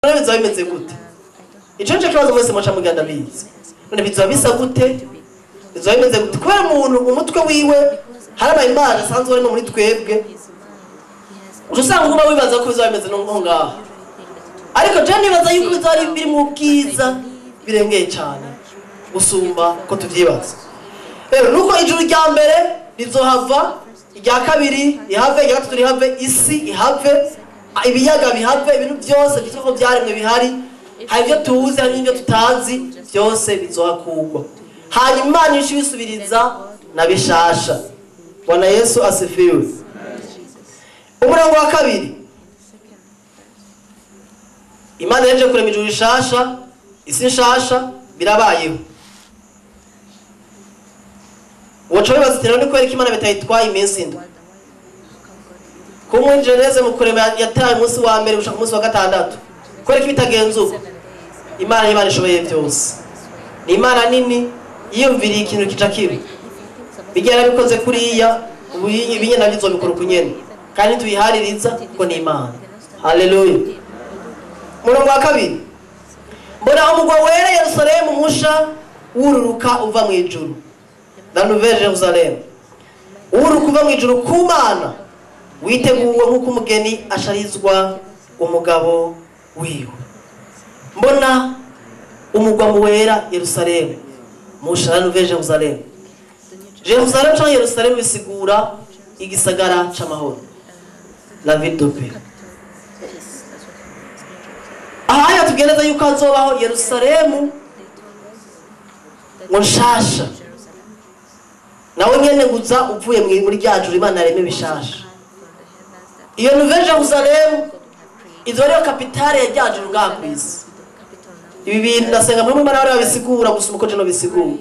None bizoba bimeze gute? Ico nico kibazo mwese muca mugenda bizi. None bizoba bisa gute? Bizoba bimeze gute? Kubera umuntu umutwe wiwe hari ama image asanzwe arimo muri twebwe, usanga uba wibaza ko bizoba bimeze no ngaha, ariko je nibaza yuko bizoba ari biri mu bwiza birengeye cyane gusumba ko tuvyibaza. Rero nuko ijuru rya mbere rizohava, irya kabiri rihave, irya gatatu rihave, isi ihave, ibiyaga bihave, ibintu byose byitwa ko byaremwe bihari, hari ibyo tuzi hari n'ibyo tutazi, byose bizohakurwa. Hanyuma Imana isubiriza na bishasha. Bwana Yesu asifiwe. Umurongo wa kabiri, Imana yaje kurema ijuru rishasha, isi nshasha, birabayeho. Woca wibaza uti none kubera ko Imana bitayitwaye iminsi indwi? Kumwe Geneze mu kurema yataye umunsi wa mbere gushika ku munsi wa gatandatu, kubera ko bitagenze uko? Imana y'Imana ishoboye byose, ni Imana nini, yiyumviriye ikintu kica kibi, bijya yarabikoze kuriya, ubu ibinya nabyo izobikora uko nyene, kandi tuyihaririza kuko ni Imana. Haleluya. Umurongo wa kabiri, mbona umugwa wera Yerusalemu musha wururuka uva mu ijuru, la nouvelle Jerusalem, wururuka uva mu ijuru ku Mana, witeguwe nk'uko umugeni asharizwa umugabo wiwe. Mbona umugwa wera Yerusalemu musha, la nouvelle Jerusalem. Jerusalem cyangwa Yerusalemu bisigura igisagara c'amahoro, la ville de paix. Aha yatubwira yuko hazobaho Yerusalemu ngo nshasha, nawe nyene nguza uvuye muri rya juru Imana yaremye bishasha. Iyo nouvelle Jerusalem izo ariyo kapitale ya rya juru ngaha kw'isi. Ibi bintu ndasenga muri Imana bari babisigura gusa uko je no bisigura.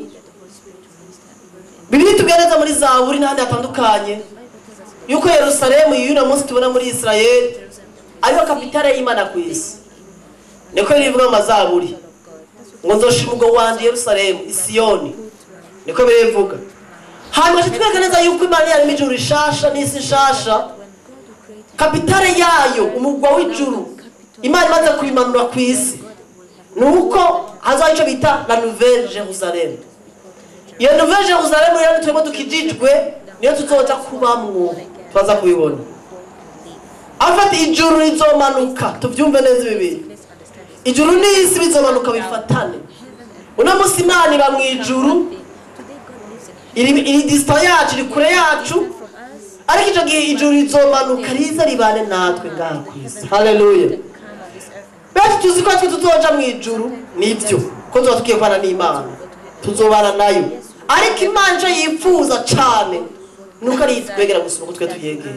Bibiliya itubwira neza muri Zaburi n'ahandi hatandukanye yuko Yerusalemu y'uno munsi tubona muri Israel ariyo kapitale y'Imana kw'isi. Niko rivuga mu Mazaburi ngo nzoshima umugabo wanje Yerusalemu Isiyoni, niko bivuga. Hanyuma twereka neza yuko Imana yaremye ijuru rishasha n'isi nshasha, kapitale yayo umugwa w'ijuru Imana imaze kubimanura ku isi, nuko hazaho ico bita la nouvelle Jerusalem. Iyo nouvelle Jerusalem rero twebwe dukijijwe niyo tuzoja kubamwo, tubaza kubibona. Afata ijuru rizomanuka, tuvyumve neza ibi bintu. Ijuru n'isi bizomanuka bifatane. Uno munsi Imana iba mu ijuru, iri distance yacu, iri kure yacu, ariko ico gihe ijuru rizomanuka riza ribane natwe ngaha kw'isi. Haleluya. Benshi tuzi ko twe tuzoja mu ijuru, nivyo ko tuzoba tugiye kubana n'Imana, tuzobana nayo, ariko Imana ico yifuza cane nuko ari itwegera gusumba uko twe tuyegera.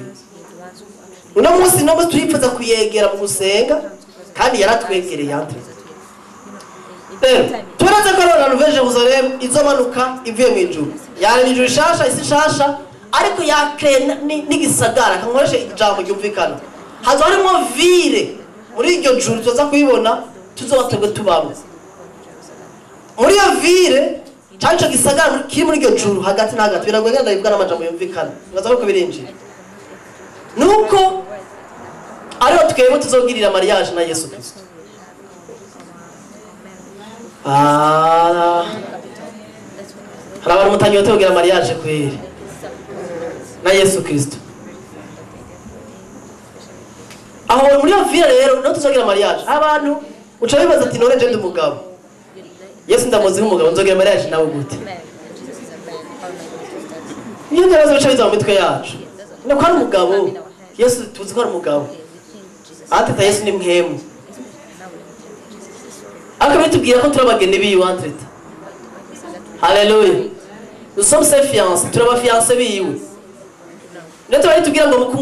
Uno munsi no turifuza kuyegera mu gusenga, kandi yaratwegereye yantre. Rero turetse ko la nouvelle Jerusalem izomanuka ivuye mu ijuru, yaremye ijuru rishasha isi nshasha, ariko yakreye n'igisagara. Kankoreshe ijambo ryumvikana, hazoba harimwo ville muri iryo juru tuza kuyibona, tuzoba twebwe tubamo muri iyo ville cyangwa ico gisagara kiri muri iryo juru hagati na hagati. Biragoye ngenda bivuga n'amajambo yumvikana, nibaza ko birinjira. Nuko ariho twebwe tuzogirira mariage na Yesu Kristo. Hari abantu mutanyotewe kugira mariage kweri na Yesu Kristo. Aho muri iyo ville rero no tuzogira mariage, abantu uca bibaza ati none je ndi umugabo, Yesu ndamuzi nk'umugabo, nzogira mariage nawe gute? Niyo bibazo bica biza mu mitwe yacu. Nuko ari umugabo, Yesu tuzi ko ari umugabo, ateta Yesu ni mpemu, ariko bitubwira ko turi abageni biwe antreta. Haleluya. Nous sommes ses fiancés, turi abafiancés biwe. Ndetse bari tubwira ngo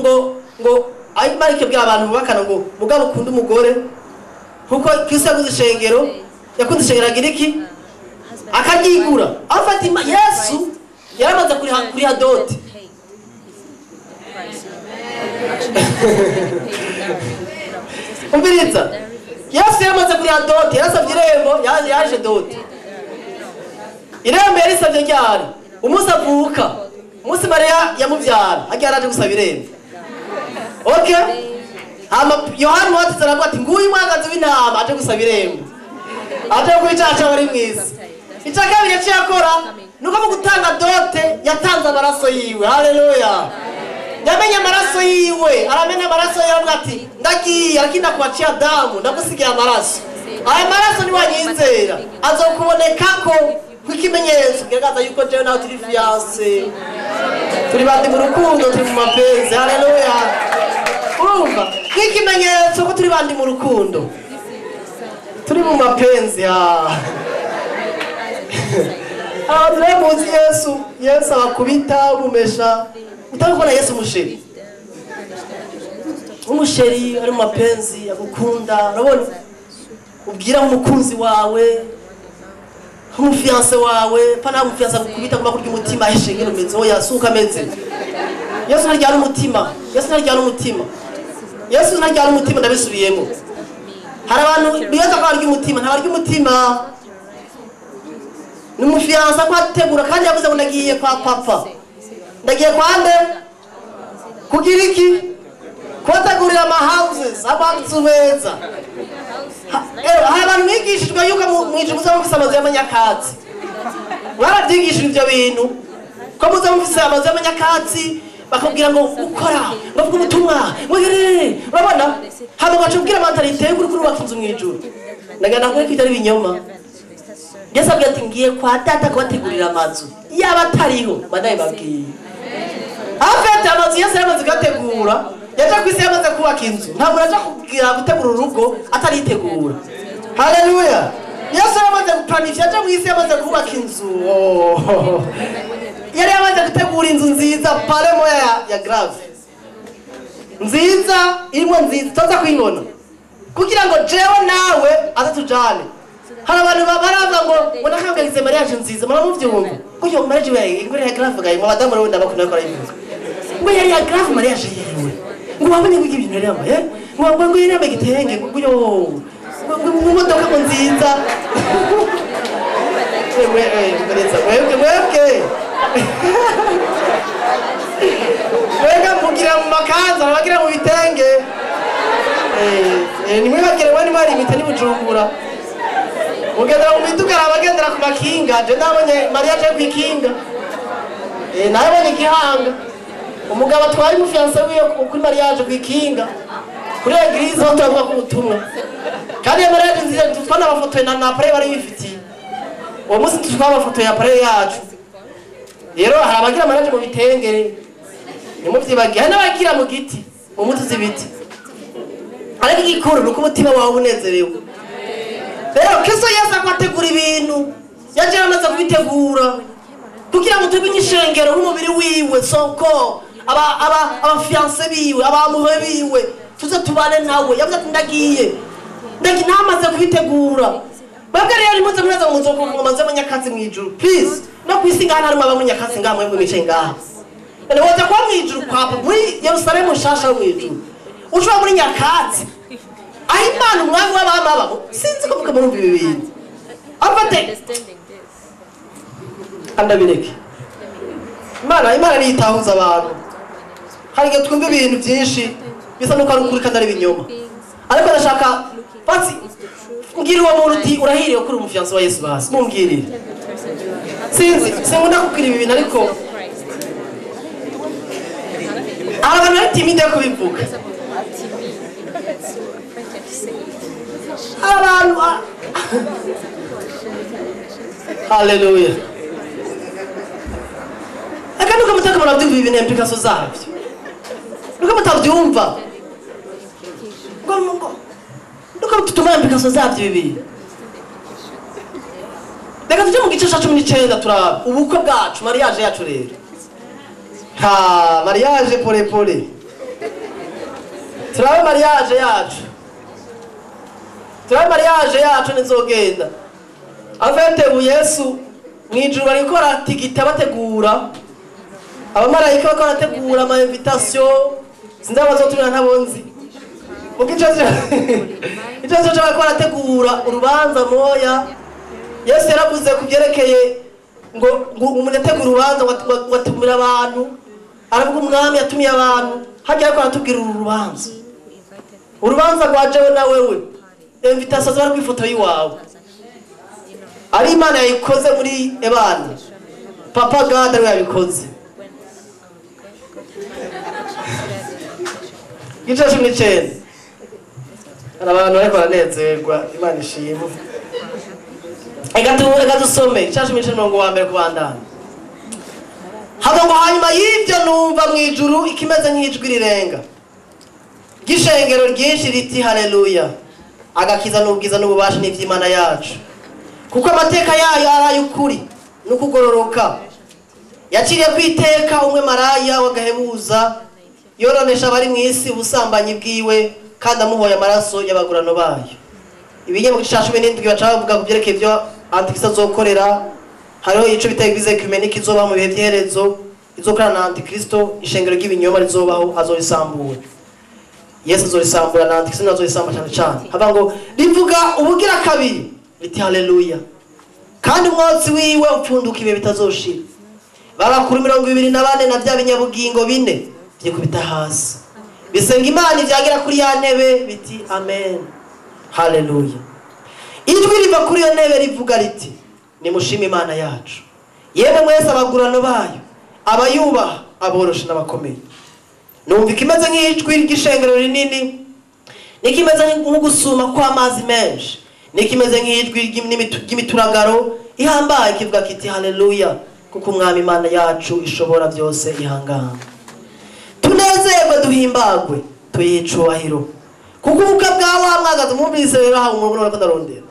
ngo Imana ikebwira abantu bubakana ngo mugabo ukunda umugore nkuko Kristo yaguze ishengero, yakunze ishengero agira iki? Akaryigura. Afata Yesu yaramaze kuriha dote. Umviriza, Yesu yaramaze kuriha dote, yarasavye irembo, yaje dote. Irembo yarisavye ryari? Umunsi avuka, umunsi Mariya yamuvyara, hagiye yaraje gusaba irembo. Okay? Hama Yohana Umubatiza aravuga ati nguyu mwagazi w'intama aje gusaba irembo, aje kwicaca bari mw'isi. Icya kabiri yaciye akora nuko mu gutanga dote yatanze amaraso yiwe. Haleluya. Yamenye amaraso yiwe, aramena amaraso yiwe, aravuga ati ndagiye lakini nakuachia damu, ndagusigiye amaraso. Aya maraso niwanyizera azokubonekako nk'ikimenyetso kigaragaza yuko jewe nawe turi fiancé, turi bandi mu rukundo, turi mu mapenzi. Haleluya. Urumva nk'ikimenyetso ko turi bandi mu rukundo, turi mu mapenzi. Abantu rero muzi Yesu, Yesu abakubita umumesha, utabona Yesu umusheri, umusheri ari mu mapenzi agukunda, urabona ubwira umukunzi wawe, umufiancé wawe, pana umufiancé agukubita agomba kurya umutima, eshengero umeze oya suka ameze. Yesu ntaryana umutima, Yesu ntaryana umutima, Yesu ntaryana umutima, ndabisubiyemo. Hari abantu bibaza ko barya umutima, ntabarya umutima. Ni umufiancé ko ategura, kandi yavuze ngo ndagiye kwa papa, ndagiye kwa nde kugira iki? Kubategurira ama houses, amazu meza. Hari abantu mwigishijwe yuko mwijuru muza mufise amazu y'amanyakatsi, mwarabyigishijwe ivyo bintu ko muza mufise amazu y'amanyakatsi, bakubwira ngo ukora bavuga ubutumwa mwegerere, urabona hama ugaca ubwira mentalité y'ukuri kurubaka inzu mwijuru. Ndagana kuri kwita ari ibinyoma. Yesu abwira ati ngiye kwa data kubategurira amazu, yaba atariho badaye babwiye. Afite amazu Yesu yamaze kuyategura, yaje ku isi yamaze kubaka inzu. Ntabwo aja kugira gutegura urugo ataritegura. Haleluya. Yesu yamaze guplanifya, aje mu isi yamaze kubaka inzu. Oh. Yari yamaze gutegura inzu nziza, pale moya ya grave nziza, irimo nziza tuza kuyibona kugira ngo jewe nawe aze tujane. Hari abantu baravuga ngo nakangarize mariage nziza, muramuvyumva ko iyo mariage yawe ngo ya grave gayi, mu badamu rero ndabakunda ko arayivuga ngo yari ya grave mariage yiwe, ngo wabonye ngo ibintu yari yambaye, ngo yari yambaye igitenge, ngo yo ngo mu modoka ngo nziza. Mwebwe mwebwe mwebwe mugira mu makanzu, abagira mu bitenge, nimwibagire we nimwari imite n'ibujumbura mugendera mu miduga, abagendera ku makinga. Je ndabonye mariage yo kwikinga, nabonye igihanga umugabo atwara umufiancé wiwe kuri mariage kwikinga kuri église aho turavuga ko ubutumwa. Kandi iyo mariage nziza twanabafotoye na appareil bari bifitiye uwo munsi, twabafotoye appareil yacu. Rero hari abagira mariage mu bitenge, nimuvyibagiye, hari n'abagira mu giti, mu mbuto z'ibiti, ariko igikuru ni uko umutima wawe unezerewe. Rero Kristo Yesu akwategura ibintu, yaje yamaze kubitegura kugira ngo tube nk'ishengero nk'umubiri wiwe, soko aba fiancé biwe, abamuhe biwe, tuze tubane nawe. Yavuze ati ndagiye, ndagiye namaze kubitegura. Mwebwe rero nimuze muraza ngo muzokuka ngo maze munyakatsi mwijuru, please. No kwisi ngaha ntarimo abamunyakatsi ngaha, mwebwe mwicaye ngaha. None woza kuba mwijuru kwa papa muri Yerusalemu nshasha mwijuru, ushobora muri nyakatsi aho Imana umwami w'abami abamo. Sinzi ko muka murumva ibi bintu afate andabireke. Imana niyitahuza abantu. Hari igihe twumva ibintu byinshi bisa nuko ari ukuri kandi ari ibinyoma, ariko ndashaka basi mbwira uwo muntu uti urahiriwe kuri umufiancé wa Yesu, basi mumbwirire. Sinzi, sinkunda kubwira ibi bintu, ariko hari abantu bari timide yo kubivuga. Hari abantu, haleluya, aka nuko mutaka murabyumva ibintu implication zabyo, nuko mutabyumva ngo nuko tutuma implication zabyo ibi. Reka tujye mu gice cya 19 turaba ubukwe bwacu, mariage yacu. Rero ha mariage pole pole, turabe mariage yacu, turabe mariage yacu nizogenda. Afete ubu Yesu mwijuru bariko baratigita bategura, abamarayika bariko barategura ama invitation, sinzi abazotumira ntabonzi. Mu gice ico bariko barategura urubanza moya. Yesu yaravuze ku byerekeye ngo umuntu ategura urubanza ngo atumira abantu, aravuga umwami yatumiye abantu, hajya ariko aratubwira uru rubanza. Urubanza rwa jewe na wewe, invitation zari ku ifoto yiwawe. Ari Imana yayikoze muri ebana. Papa God ariwe yabikoze. Igice 19. Hari abantu bariko baranezerwa, Imana ishimwe. Eka dusome igice 19 umurongo wa mbere kubandanya. Hava ngo hanyuma y'ibyo numva mu ijuru ikimeze nk'ijwi rirenga ry'ishengero ryinshi riti haleluya, agakiza n'ubwiza n'ububasha n'ivy'Imana yacu, kuko amateka yayo ari ay'ukuri n'ukugororoka. Yaciriye kwiteka umwe maraya w'agahebuza yoronesha abari mu isi ubusambanyi bwiwe, kandi amuhoye amaraso y'abagurano bayo. Ibinye mu gice ca 17 baca bavuga ku vyerekeye ivyo Antikristo azokorera. Hariho ico bita Eglise Ecumenique izobaho mu bihe vy'iherezo, izokorana na Antikristo, ishengero ry'ibinyoma rizobaho, azorisambura. Yesu azorisambura na Antikristo azorisambura cyane cyane. Hava ngo rivuga ubugira kabiri riti haleluya, kandi umwotsi wiwe upfunduka ibihe bitazoshira. Babakuru 24 na vya binyabugingo bine vyikubita hasi, bisenga Imana ivyagira kuri ya ntebe biti amen, haleluya. Ijwi riva kuri iyo ntebe rivuga riti nimushime Imana yacu, yemwe mwese abagurano bayo, abayubaha, aboroshe n'abakomeye. Numva ikimeze nk'ijwi ry'ishengero rinini, n'ikimeze nk'ugusuma kw'amazi menshi, n'ikimeze nk'ijwi ry'imituragaro ihambaye kivuga kiti haleluya, kuko Umwami Imana yacu ishobora byose ihangana. Tunezerwe duhimbagwe tuyicubahiro, kuko ubukwe bwa wa mwagazi mwumvise rero aho umuntu ariko ndarondera,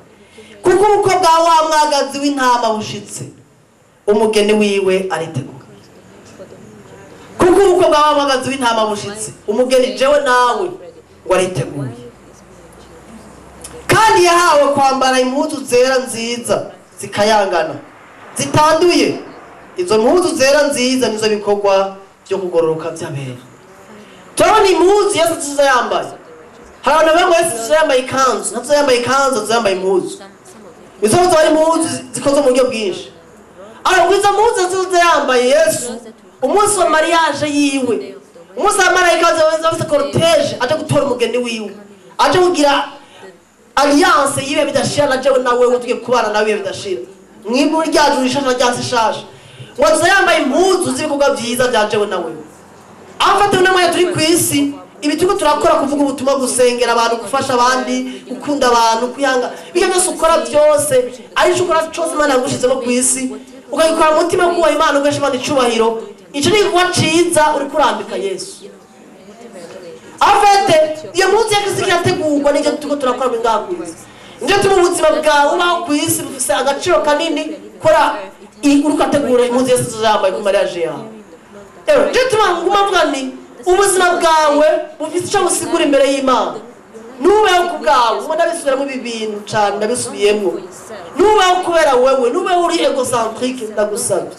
kuko ubukwe bwa wa mwagazi w'intama bushitse, umugeni wiwe aritegura. Kuko ubukwe bwa wa mwagazi w'intama bushitse, umugeni jewe nawe ngo ariteguye. Kandi yahawe kwambara impuzu zera nziza zikayangana zitanduye. Izo mpuzu zera nziza nizo bikorwa byo kugororoka by'abera. Turabona impuzu Yesu azoza yambaye. Hari abantu bamwe Yesu azoza yambaye ikanzu, ntazoza yambaye ikanzu, azoza yambaye impuzu. Izo mpuzu ari impuzu zikoze mu buryo bwinshi. Ariko izo mpuzu azoza yambaye Yesu umunsi wa mariage yiwe, umunsi wa marayika azoza afite cortège aje gutora umugeni wiwe, aje kugira alliance yiwe bidashira na jewe nawe tugiye kubana nawe bidashira. Mw'ibu ryacu rishasha ryanse shasha. Ngo azoza yambaye impuzu z'ibikorwa byiza bya jewe nawe. Afate unamwe turi ku isi, ibi turiko turakora, kuvuga ubutumwa, gusengera abantu, gufasha abandi, gukunda abantu, kwihanga, ibyo byose ukora byose, ari cyo ukora cyose Imana yagushizemo ku isi, ukagikora mu mutima kubaha Imana, ugasha Imana icubahiro, ico ni igikorwa ciza uri kurambika Yesu. Afate iyo mpuzu ya Kristo irategurwa n'ibyo turiko turakora muri ngaha ku isi. Nivyo tuma ubuzima bwawe ubaho ku isi bufise agaciro kanini, kora uriko urategura impuzu Yesu azoza yambaye ku mariage yawe. Rero nivyo tuma nguma mvuga nti ubuzima bwawe bufise ico busigura imbere y'Imana. Nubeho ku bwawe, ubwo ndabisubiramo ibi bintu cane, ndabisubiyemo. Nubeho kubera wewe, nubeho uri egocentrique, ndagusabye.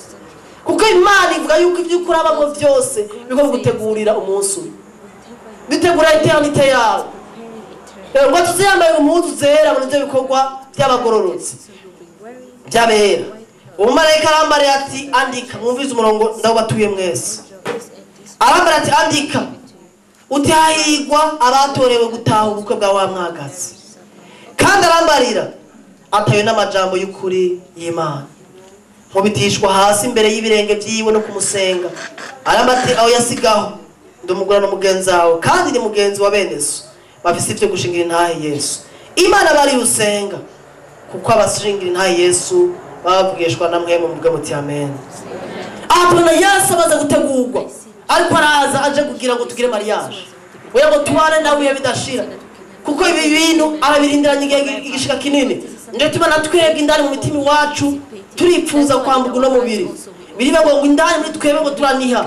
Kuko Imana ivuga yuko ivyo ukurabamwo vyose bigomba gutegurira umunsi umwe, bitegura eternité yawe. Rero ngo tuziyambaye impuzu zera muri ivyo bikorwa by'abagororotsi by'abera. Umumarayika arambariye ati andika, mwumvise umurongo ndawubatuye mwese. Arambariye ati andika uti hahirwa abatorewe gutaha ubukwe bwa wa mwagazi. Kandi arambarira atayo n'amajambo y'ukuri y'Imana. Nkubitishwa hasi imbere y'ibirenge vyiwe no kumusenga. Aramba ati aho yasigaho ndumugura no mugenzi wawe, kandi ni mugenzi wa bene so bafise ivyo gushingira intahe Yesu. Imana bari usenga, kuko abashingira intahe Yesu bavugishwa namwe mu muvuge muti amen. Aha tubona Yesu amaze gutegurwa, ariko araza aje kugira ngo tugire mariage, oya ngo tubane nawe ibihe bidashira, kuko ibi bintu arabirindiranye igihe igishika kinini. Ndio tuma na twebwe indani mu mitima iwacu turipfuza kwambuka uno mubiri. Biriba ngo indani muri twebwe ngo turaniha,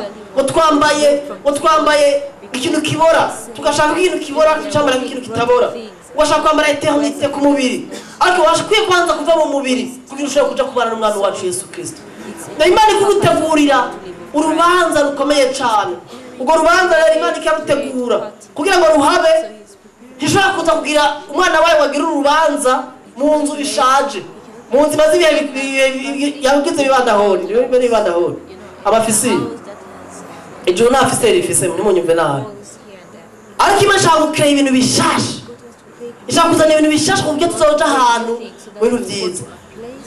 ngo twambaye ikintu kibora, tugashaka ikintu kibora tucambara ikintu kitabora. Washaka kwambara eternité ku mubiri, ariko washakwiye kwanza kuva mu mubiri kugira ushobore kuja kubana n'Umwami wacu Yesu Kristo. Na Imana ikugutegurira urubanza rukomeye cyane. Urwo rubanza rero Imana ikarutegura kugira ngo ruhabe. Ntishobora kuza kugira umwana wawe wagira urubanza mu nzu ishaje, mu nzu imaze ibihe yagize ibibandahori, niyo ibibandahori. Abafisi ijuru nta afise rifise, ntimunyumve nabi. Ariko Imana ishaka gukora ibintu bishasha, ishaka kuzana ibintu bishasha ku buryo tuzoja ahantu mu bintu byiza.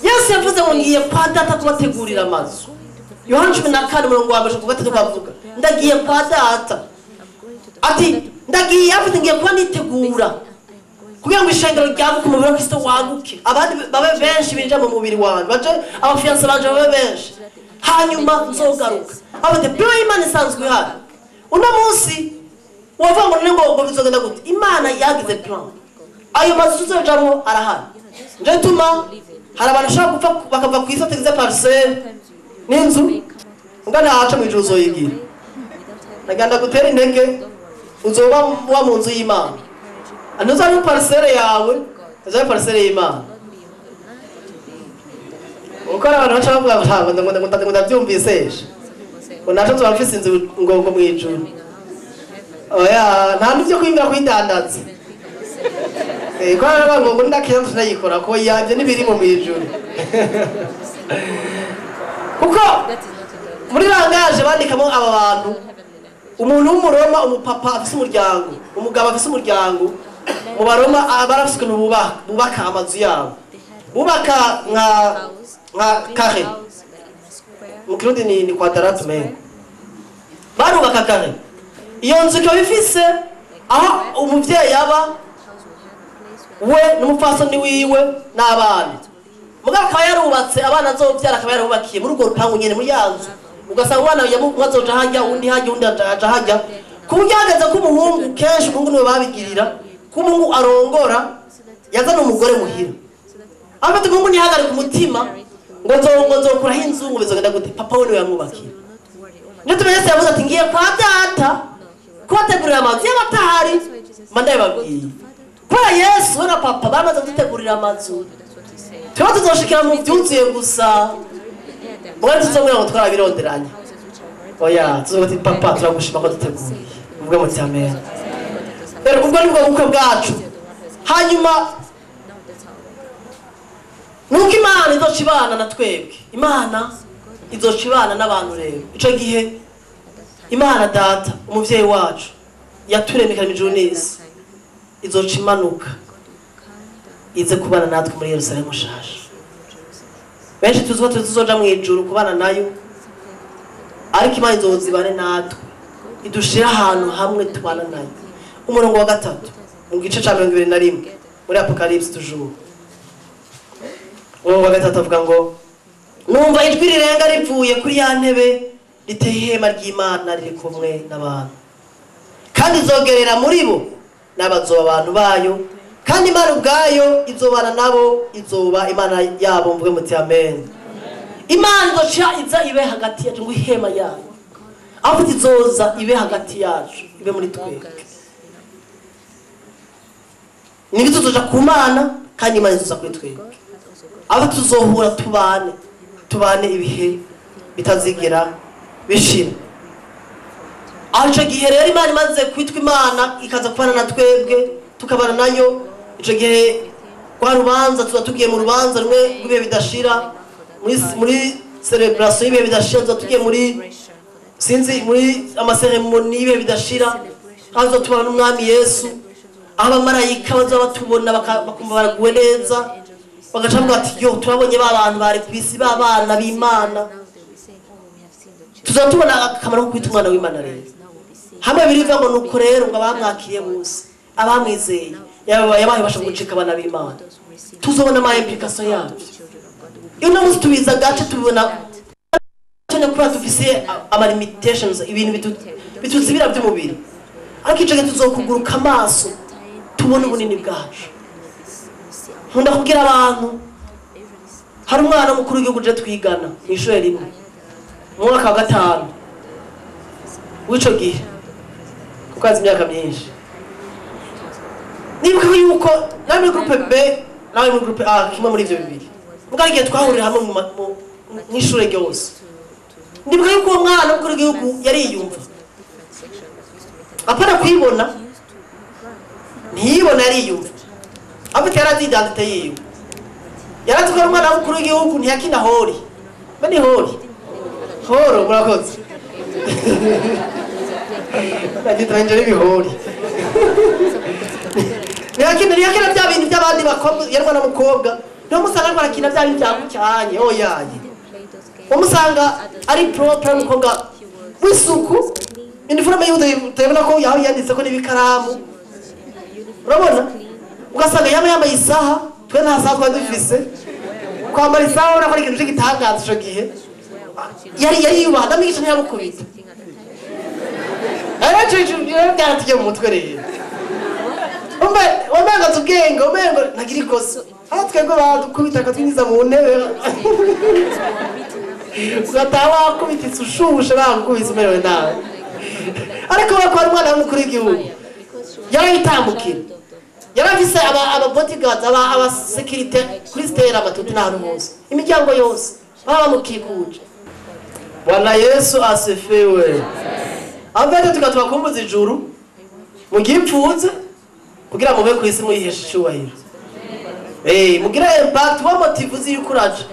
Yesu yavuze ngo ngiye kwa data kubategurira amazu. Yohana 14 umurongo wa mbere ku gatatu bavuga ndagiye kwa data, ati ndagiye, afite ngiye kuba nitegura kugira ngo ishengero ryaguke, umubiri wa Kristo waguke, abandi babe benshi binjira mu mubiri wanjye, baje aba fiancés banje babe benshi, hanyuma nzogaruka. Abate plan y'Imana isanzwe ihari. Uno munsi wavuga ngo none ngo bizogenda gute? Imana yagize plan, ayo mazu tuzojamwo arahari. Nje tuma hari abantu bashobora gupfa bakava ku isi batagize parcelle n'inzu, mbwa ntaco mw'ijuru uzoyigira. Naganda gutera intege, uzoba wa mu nzu y'Imana, ntuza muri parcelle yawe, uzoba parcelle y'Imana. Uko hari abantu baca bavuga ngo ntabwo ngo ndabyumvise ejo, ngo naco nzoba mfise inzu ngo mw'ijuru. Oya, nta n'ivyo kwiyumvira kuyidandaza. Ko hari ngo ndakira tunayikora ko yavyo n'ibiri mu mw'ijuru, kuko muri langage bandikamo aba bantu, umuntu w'umuroma, umupapa afise umuryango, umugabo afise umuryango, mu Baroma barafise ukuntu bubaka amazu yabo, bubaka nka carré, mu Kirundi ni quadrate, mais barubaka carré. Iyo nzu ikaba ifise aho umuvyeyi aba, we n'umupfasoni wiwe n'abana. Mugabo akaba yarubatse abana azovyara, akaba yarubakiye muri urwo rupangu nyene, muri ya nzu. Ugasanga umwana umwe azoja hajya, undi hajya, undi aja hajya, ku buryo hageze ko umuhungu, kenshi umuhungu niwe babigirira, ko umuhungu arongora yazana umugore muhira. Afite umuhungu ntihagarike umutima ngo nzokuraho inzu, ngo bizogenda gute? Papa we niwe yamwubakiye. Niyo tumenye Yesu yavuze ati ngiye kwa data kubategurira amazu, y'abatahari mba ndabibabwiye. Kubera Yesu we na papa bamaze kudutegurira amazu, tuba tuzoshikira mu byuzuye gusa. Mugabo tuzomubwira ngo twarabironderanye? Oya, tuzovuga ati papa, turagushima ko duteguriye. Uvuge muti amen. Rero ubwo nibwo bukwe bwacu. Hanyuma nuko Imana izoca ibana na twebwe, Imana izoca ibana n'abantu. Rero ico gihe Imana Data, umuvyeyi wacu yaturemekana ijuru n'isi, izoca imanuka ize kubana natwe muri Yerusalemu nshasha. Benshi tuzi ko tuzoja mu ijuru kubana nayo, ariko Imana izoza ibane natwe, idushira ahantu hamwe tubana nayo. Umurongo wa gatatu mu gice ca 21 muri Apocalypse toujours, umurongo wa gatatu avuga ngo numva ijwi rirenga rivuye kuri ya ntebe riteye, ihema ry'Imana riri kumwe n'abantu, kandi izogerera muri bo, n'abazoba abantu bayo, kandi Imana ubwayo izobana nabo, izoba Imana yabo. Mvuge muti amen. Imana izoca iza ibe hagati yacu, ngo ihema yayo aho izoza ibe hagati yacu, ibe muri twebwe. Nibyo, tuzoja ku Mana kandi Imana izoza kuri twebwe, aho tuzohura tubane ibihe bitazigera bishira. Aho ico gihe rero Imana imaze kwitwa Imana, ikaza kubana na twebwe, tukabana nayo, ico gihe kwa rubanza tuba tugiye mu rubanza rumwe rw'ibihe bidashira, muri célébration y'ibihe bidashira. Tuba tugiye muri, sinzi, muri ama cérémonies y'ibihe bidashira, aho tuba tubana n'Umwami Yesu, aho abamarayika bazoba batubona bakumva baraguwe neza, bagaca bavuga ati yo, turabonye ba bantu bari ku isi, ba bana b'Imana. Tuzaba tubona akamaro ko kwita umwana w'Imana. Rero hamwe birivuga ngo nuko rero ngo abamwakiriye bose, abamwizeye, yabaye basha gucika abana b'Imana. Tuzobona ama implications yabyo. Iyo uno munsi tubiza agace, tubibona cyane kubera dufise ama limitations, ibintu bituzibira by'umubiri, ariko ico gihe tuzokuguruka amaso tubone ubunini bwacu. Nkunda kubwira abantu, hari umwana mukuru w'igihugu je twigana mw'ishure rimwe mu mwaka wa gatanu w'ico gihe, kuko azi imyaka myinshi. Nibuka yuko nawe muri groupe B, nawe muri groupe A, kimwe muri ivyo bibiri, mugabo igihe twahurira hamwe mw'ishure ryose, ndibuka yuko uwo mwana w'umukuru w'igihugu yariyumva, apana kwibona, ntiyibona, yariyumva, afite yarazi identité yiwe, yarazi ko ari umwana w'umukuru w'igihugu. Ntiyakina hori mbe ni hori horo. Murakoze, nagitangira n'ibihori. Ntiyakina bya bintu by'abandi bakobwa yarwa n'umukobwa. Niho musanga ariko arakina bya bintu byagucyanye oyaye. Umusanga ari propre umukobwa w'isuku, uniforme y'ubu ko yaho yanditse ko n'ibikaramu. Urabona? Ugasanga yaba yambaye isaha, twe nta saha twari dufise. Kwambara isaha urabona ko ari ikintu cy'igitangaza ico gihe. Yari yubaha, ndamwigisha ntiyamukubita. Rero byaratugiye mu mutwe rero. Umenga tubwenge, umengo ntagira ikosa. Aho twebwe badukubita akatwinjiza mu ntebe. Ugataha wakubititse ushushe bagukubise umerewe nabi. Ariko we ko ari umwana w'umukuru w'igihugu. Yarabitambukira. Yarafise aba bodyguards, aba security kuri stera amatuti n'ahantu hose. Imiryango yose baba bamukikuje. Bwana Yesu asifiwe. Ambete tukatubakumbuza ijuru mugipfuze kugira mube ku isi muyihesha icyubahiro. Mugira impact wa motive uzi yuko uraje.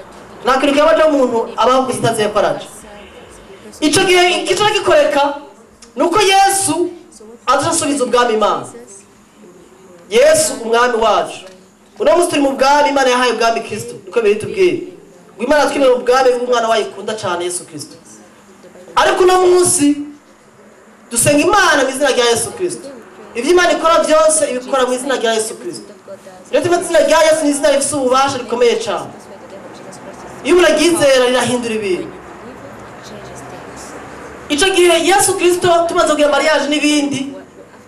Nta kintu kibaje umuntu abaho ku isi atazi yuko araje. Ico gihe ikico gikoreka nuko Yesu azasubiza ubwami Imana. Yesu umwami wacu. Uno munsi turi mu bwami Imana yahaye ubwami Kristo. Niko biri tubwiye. Ngo Imana twimere ubwami bw'umwana wayo ikunda cyane Yesu Kristo. Ariko uno munsi dusenga Imana mu izina rya Yesu Kristo. Ibyo Imana ikora byose ibikora mu izina rya Yesu Kristo. Rero tuba izina rya Yesu ni izina rifite ububasha rikomeye cyane. Iyo umuntu aryizera rirahindura ibintu. Ico gihe Yesu Kristo tumaze kugira mariage n'ibindi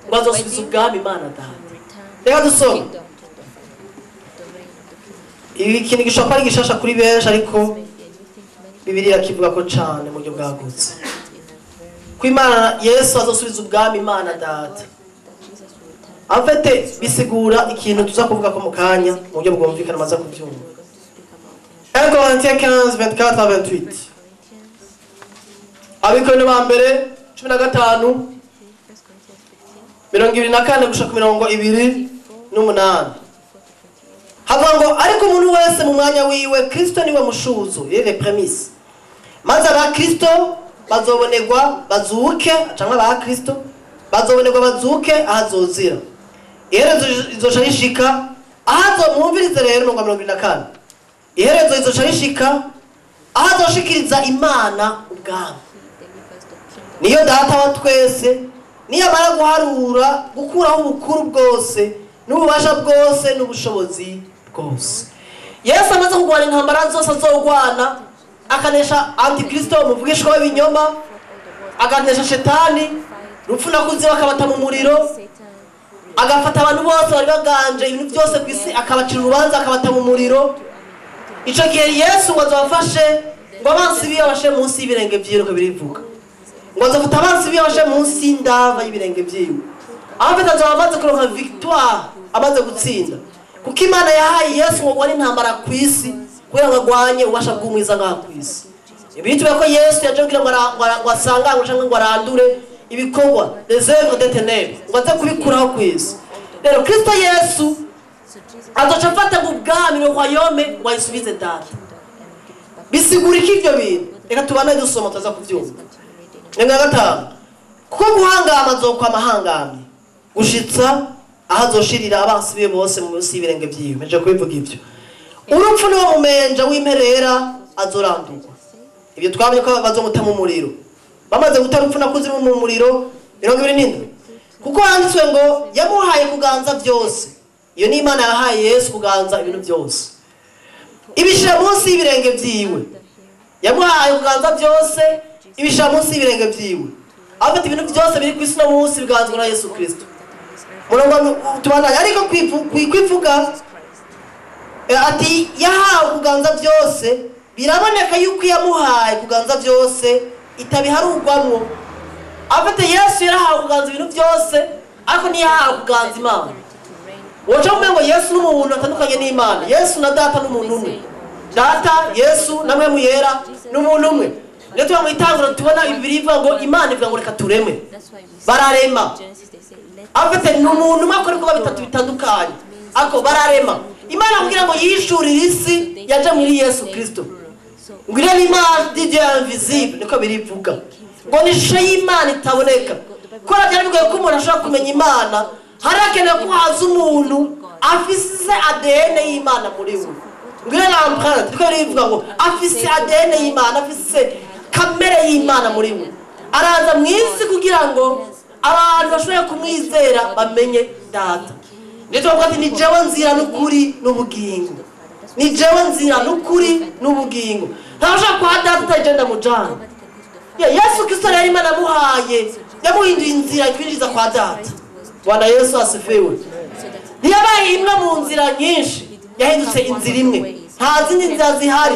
ngo azosubiza ubwami Imana Data. Reka dusome. Ibi kintu gishobora kuba ari gishasha kuri benshi ariko Bibiliya kivuga ko cyane mu buryo bwagutse. Ko Imana Yesu azosubiza ubwami Imana Data. Afete bisigura ikintu tuza kuvuga ko mu kanya mu buryo bwumvikana maze kubyumva. 1 Corinthiens 15, 24 à 28. Abakorinto ba mbere 15 24 gushika 28. Havuga ngo ariko umuntu wese mu mwanya wiwe Kristo niwe mushuzo, yele premise. Maze aba Kristo bazobonerwa bazuke, cyangwa aba Kristo bazobonerwa bazuke ahazozira. Iherezo izoca rishika ahazo mwumvirize rero ngo 24. Iherezo izoca rishika ahazoshikiriza Imana ubwami. Niyo data wa twese niyamara guharura gukuraho ubukuru bwose n'ububasha bwose n'ubushobozi bwose. Yesu amaze kurwana intambara zose azogwana, akanesha antikristo umuvugishwa w'ibinyoma, akanesha shetani rupfu na kuzimu akabata mu muriro, agafata abantu bose bari baganje ibintu byose ku isi akabacira urubanza akabata mu muriro. Ico gihe Yesu ngo azabafashe ngo abansi biwe abashe munsi y'ibirenge vyiwe, uko birivuga ngo azafata abansi biwe abashe munsi y'indava y'ibirenge vyiwe. Afite azoba amaze kuronka victoire, amaze gutsinda, kuko Imana yahaye Yesu ngo agwane intambara ku isi kugira ngo agwanye ububasha bw'umwiza ngaha ku isi. Ibi tuvuga ko Yesu yaje kugira ngo asangangwe cyangwa ngo arandure ibikorwa les œuvres des ténèbres, ngo aze kubikuraho ku isi. Rero Kristo Yesu azoca afata ngo ubwami le royaume ngo ayisubize Data. Bisigura iki ivyo bintu? Reka tubane dusoma tuza kuvyumva. 5. Kuko guhangama azokwama ahangamye gushitsa aho azoshirira abansi biwe bose munsi y'ibirenge vyiwe. Meje kubivuga ivyo. Urupfu niwo mumenja w'imperera azorandurwa. Ibyo twabonye ko bazomuta mu muriro. Bamaze guta urupfu na kuzimu mu muriro 27. Kuko handitswe ngo yamuhaye kuganza byose. Iyo ni Imana yahaye Yesu kuganza ibintu byose. Ibishira munsi y'ibirenge vyiwe. Yamuhaye kuganza byose, ibishira munsi y'ibirenge vyiwe. Afite ibintu byose biri ku isi no munsi biganzwa na Yesu Kristo. Murongo tubana ariko kwivuga ati yahawe kuganza byose, biraboneka yuko yamuhaye kuganza byose itabiharugwamwo. Afite Yesu yarahawe kuganza ibintu byose, ariko ntiyahawe kuganza Imana. Woca ngo Yesu n'umuntu atandukanye n'Imana. Yesu na Data n'umuntu umwe. Data, Yesu na Mpwemu Yera n'umuntu umwe. Niyo tuba mu itanguriro tubona Bibiliya ivuga ngo Imana ivuga ngo reka tureme. Bararema. Afite n'umuntu umwe akora ibikorwa bitatu bitandukanye. Ako bararema. Imana kugira ngo yishurire isi yaje muri Yesu Kristo. Ngo iriya ni image de Dieu invisible, niko birivuga. Ngo ni ishusho y'Imana itaboneka. Kora byari bigoye ko umuntu ashobora kumenya Imana, Harakenewe ko haza umuntu afise ADN y'Imana muri we. Ngire l'empreinte niko rivuga ngo afise ADN y'Imana, afise kamere y'Imana muri we. Araza mu isi kugira ngo abantu bashobore kumwizera bamenye Data. Ndetse bavuga ati ni jewe nzira n'ukuri n'ubugingo. Ni jewe nzira n'ukuri n'ubugingo. Ntashobora kwa Data utagenda mujana. Yesu Kristo rero Imana yamuhaye, yamuhinduye inzira itwinjiza kwa Data. Bwana Yesu asifiwe. Ntiyabaye imwe mu nzira nyinshi, yahindutse inzira imwe. Nta zindi nzira zihari.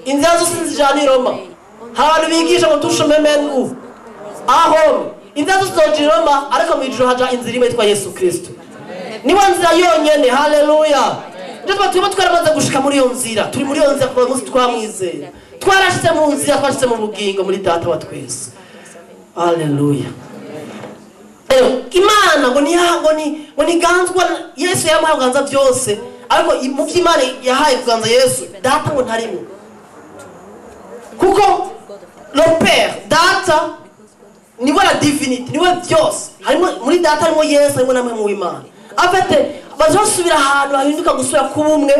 Inzira zose zijana i Roma. Hari abantu bigisha ngo tushome menu aho inzira zose zoja i Roma, ariko mu ijuru haja inzira imwe yitwa Yesu Kristo. Niwe nzira yonyene. Haleluya. Ndetse tuba twaramaze gushika muri iyo nzira, turi muri iyo nzira kuva umunsi twamwizera. Twarashitse mu nzira, twashitse mu bugingo muri Data wa twese. Haleluya. Imana ngo ni ngo ni ganzwa. Yesu yamuhaye kuganza byose, ariko mu by'Imana yahaye kuganza Yesu, Data ngo ntarimo. Kuko le Père, Data niwe la divinité, niwe byose. Harimo muri Data harimo Yesu, harimo namwe mu Imana. Afite bazosubira ahantu hahinduka gusubira kuba umwe,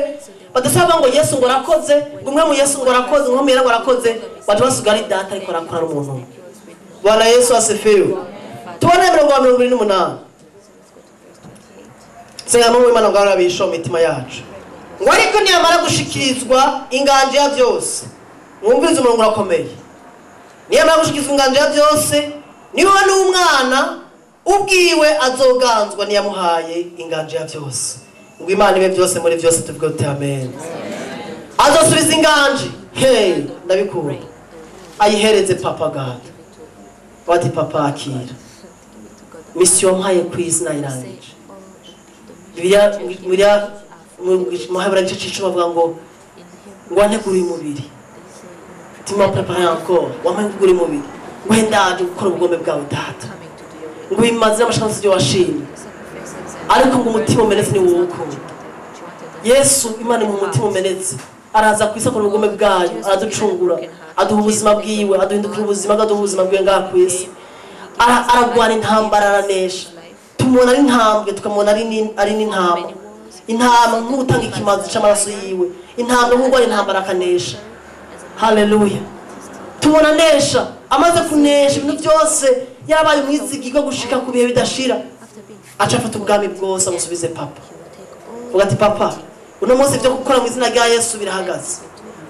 badasaba ngo Yesu ngo arakoze, ngo umwe mu Yesu ngo arakoze, ngo umwe ngo arakoze, baje basigara ari Data ariko arakora n'umuntu. Bwana Yesu asifiwe. Tubone mirongo 28. Senga mu Imana ngo arabisho mitima yacu. Ngo ariko niyamara gushikirizwa inganje ya byose. Mwumvirize umurongo urakomeye. Niyamara gushikirizwa inganje ya byose, niwe n'umwana ubwiwe azoganzwa niyamuhaye inganje ya byose. Ngo Imana ibe byose muri byose, tuvuge uti amen. Azosubiza inganje. Hey, ndabikunda. Ayihereze Papa God. Bati Papa akira. Mission mpaye ku izina irangije. Bibiliya mu Hebrew igice c'icumi bavuga ngo wanteguriye umubiri. Tu m'as préparé encore. Wanteguriye umubiri. Wenda gukora ubugombe bwawe Data. Ngo imaze amashansi yo washimye. Ariko ngo umutima umenetse ni wowe ukunda. Yesu Imana mu mutima umenetse araza ku isi akora ubugombe bwayo, araducungura, aduha ubuzima bwiwe, aduhindukira ubuzima, aduha ubuzima bwiwe ngaha ku isi. Aragwana intambara, aranesha. Tumubona ari intambwe, tukamubona ari n'intama. Intama nk'utanga ikimazi c'amaraso yiwe, intambwe nk'ugwana intambara akanesha. Haleluya. Tubona anesha, amaze kunesha ibintu byose, yarabaye umwizigirwa gushika ku bihe bidashira. Aca afata ubwami bwose amusubize Papa. Uvuga ati Papa, uno munsi ibyo gukora mu izina rya Yesu birahagaze.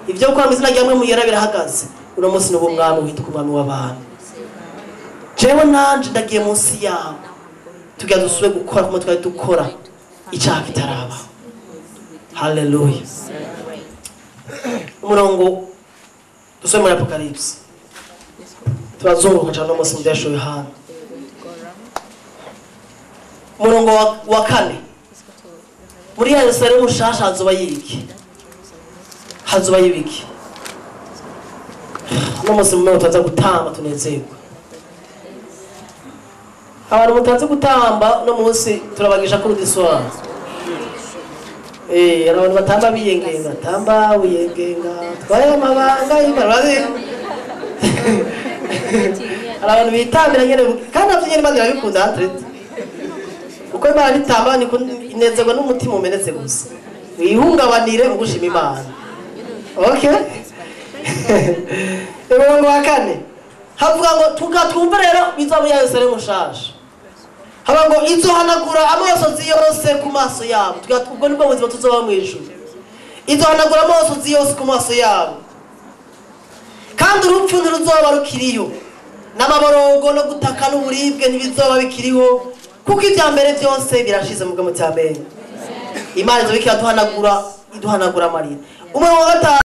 Ibyo gukora mu izina rya mwe muyera birahagaze. Uno munsi ni ubwami uhinduka umwami w'abantu. Jewe nanje ndagiye munsi yawe. Tugira dusubire gukora kuma twari dukora icyaha kitaraba. Haleluya. Umurongo dusome muri Apocalypse. Turazunguruka cyane umunsi mu byashowe Yohana. Umurongo wa 4. Muri Yerusalemu nshasha hazoba yiki? Hazoba yibiki? No munsi mu tutaza gutamba tunezerwa. Abantu mutazi gutamba no munsi turabagisha kuri diswa. Abantu batamba biyengenga, tamba uyengenga, twaye amabanga y'Imana. Abantu bitambira nyene kandi navyo nyene Imana irabikunda atrete. Uko Imana itamba ni inezerwa n'umutima umenetse gusa. Wihungabanire mu gushima Imana. Okay? Umurongo wa 4. Havuga ngo tugatwumva rero bizaba ya Yerusalemu nshasha. Haba ngo izohanagura amosozi yose ku maso yabo. Ubwo nibwo buzima tuzoba mu ijuru. Izohanagura amosozi yose ku maso yabo. Kandi urupfu ntiruzoba rukiriyo. N'amaborogo no gutaka n'uburibwe ntibizoba bikiriho, kuko ibya mbere byose birashize mu bwamo cy'amenyo. Imana izoba iduhanagura amarira. Umurongo wa 5.